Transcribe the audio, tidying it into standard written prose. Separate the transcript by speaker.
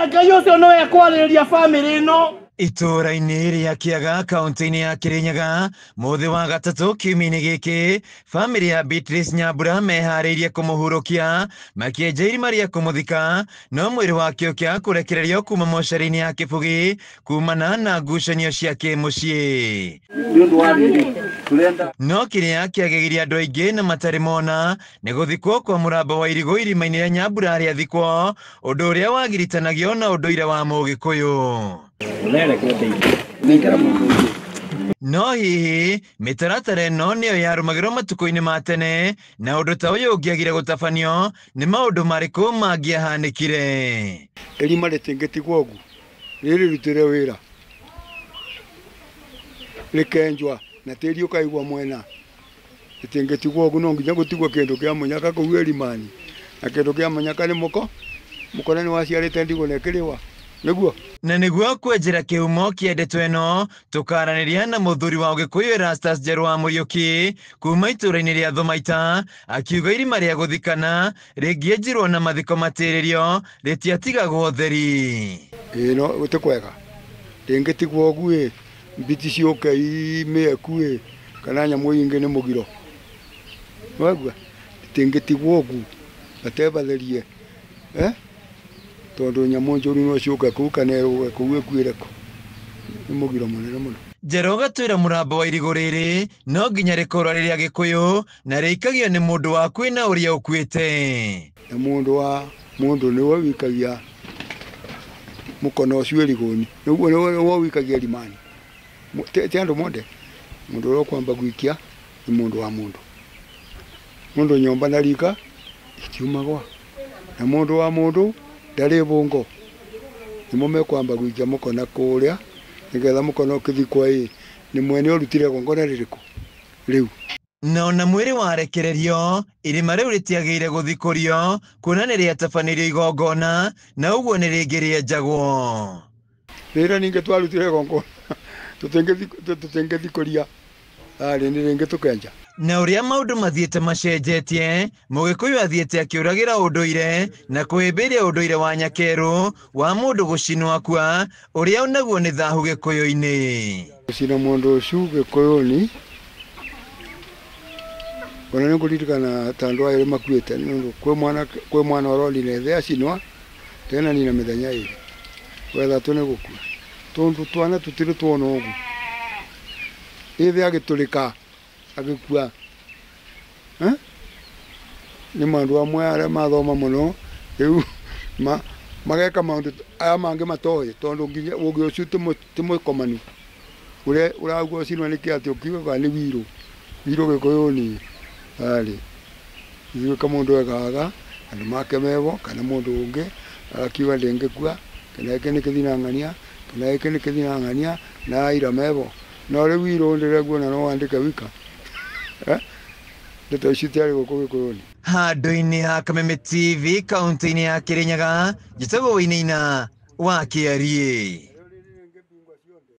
Speaker 1: Na Ngai ũcio nĩwe ekwarĩrĩria bamĩrĩ ĩno.
Speaker 2: Itũũra-inĩ rĩa Kĩaga kaunti-inĩ ya Kĩrĩnyaga mũthĩ wa gatatũ kiumia-inĩ gĩkĩ, bamĩrĩ ya Beatrice Nyambura meharĩirie kũmũhurũkia makĩenja irima rĩa kũmũthika, no mwĩrĩ wake ũkĩaga kũrekererio kuma mocarĩ-inĩ ya Kĩbũgĩ kumana na ngucanio cia kĩmũciĩ. No kĩrĩa kĩagegirie andũ aingĩ na matarĩ mona nĩ gũthikwo kwa mũrambo wa irigũ irima-inĩ rĩa Nyambura harĩa athikwo, ũndũ ũrĩa wagiritanagio na ũndũire wa Mũgĩkũyũ. No hihi mĩtaratara ĩno nĩyo yarũmagĩrwo matukũ-inĩ ma tene, na ũndũ ta ũyũ ũngĩagire gũtabanio nĩ maũndũ marĩkũ mangĩahanĩkire?
Speaker 3: Irima rĩtingĩtigwo ũguo, rĩrĩ rĩrutĩre wĩra rĩkenjwa na tĩri ũkaigwo mwena, rĩtingĩtigwo ũguo, no nginya gũtigwo kĩndũ kĩa mũnyaka kũu irimani, na kĩndũ kĩa mũnyaka nĩ mũko, mũkore nĩ waciarĩte ndigũ na ĩkĩrĩwa nĩguo.
Speaker 2: Na nĩguo kwenjera kĩhumo kĩa ndeto ĩno, tũkaranĩria na mũthuri wa Ũgĩkũyũ Erastus Njerũ wa Mũriũki kuma itũũra-inĩ rĩa Thũmaita, akiuga irima rĩa gũthikana rĩngĩenjirwo na mathiko matĩrĩrio rĩtiatigagwo theri.
Speaker 3: Ĩĩ no ti kwega, rĩngĩtigwo ũguo ĩ, mbiti ciũke imĩeku ĩ, kana nyamũ ingĩ nĩ mũgiro, nĩwaigua? Rĩtingĩtigwo ũguo batebatherie, tondũ nyamũ njũru no ciũke kũu kana ĩrũge kũu ĩkuĩre kũ, nĩ mũgiro mũnene mũno.
Speaker 2: Njerũ gatwĩra mũrambo wa irigũ rĩrĩ no nginya rĩkorwo rĩrĩ Agĩkũyũ na rĩikagio nĩ mũndũ wa kwĩna ũrĩa ũkuĩte.
Speaker 3: Na mũndũ wa mũndũ nĩwe wikagia mũkono ũcio irigũni, nĩwe wikagia irimani, ti andũ monde. Mũndũ ũrĩa ũkwamba gwikia nĩ mũndũ wa mũndũ. Mũndũ nyũmba na rika itiumagwa, na mũndũ wa mũndũ ndarĩ bungo. Nĩmo mekwamba gwikia mũkona kũrĩa nĩgetha mũkono ũkĩthikwo ĩ, nĩ mwene ũrutire igongona rĩrĩkũ rĩu.
Speaker 2: Na ona mwĩrĩ warekererio, irima rĩu rĩtiagĩrĩire gũthikũrio kuona nĩ rĩatabanĩrio igongona na ũguo nĩ rĩngĩ rĩenjagwo.
Speaker 3: Rĩrĩa ningĩ twarutire igongona tũtingĩthikũria, arĩ nĩ rĩngĩ tũkenja.
Speaker 2: Na ũrĩa maũndũ mathiĩte macenjetie, Mũgĩkũyũ athiĩte akĩũragĩra ũndũire na kũhĩmbĩria ũndũire wa nyakerũ wa mũndũ gũcinwo akua, ũrĩa onaguo nĩ thahu Gĩkũyũ-inĩ.
Speaker 3: Gũcina mũndũ ũcio Gĩkũyũ-inĩ, ona nĩ ngũririkana ta andũ erĩ makuĩte, nĩ ũndũ kwĩ mwana ũronire thĩ acinwa, tena nina mĩthenya ĩrĩ, wethatũ nĩ gũkua, tondũ twana tũtirĩ tuona ũguo. Ĩthĩ agĩtũrĩka agĩkua. Nĩ maũndũ amwe arĩa mathoma mũno rĩu mageka maũndũ aya mangĩ matoĩ, tondũ nginya ũgĩ ũcio ti mũkomanu. Ũrĩa ũraigua ũcinwo nĩ kĩ atĩ ũkiugaga nĩ wirũ, wirũ Gĩkũyũ-inĩ arĩ ithuĩ kamũndũ ekaga andũ make meho kana mũndũ ũngĩ agakiuga ndĩngĩkua, kana gĩkĩ nĩ kĩthinang'ania, kana gĩkĩ nĩ kĩthinang'ania, na aira meho. No rĩu wirũ ndĩraiguona no wandĩke wika, ndeto ici itiarĩ gũkũ Gĩkũyũ-inĩ.
Speaker 2: Handũ-inĩ ha Kameme TV kaunti-inĩ ya Kĩrĩnyaga, njĩtagwo Wainaina wa Kĩariĩ.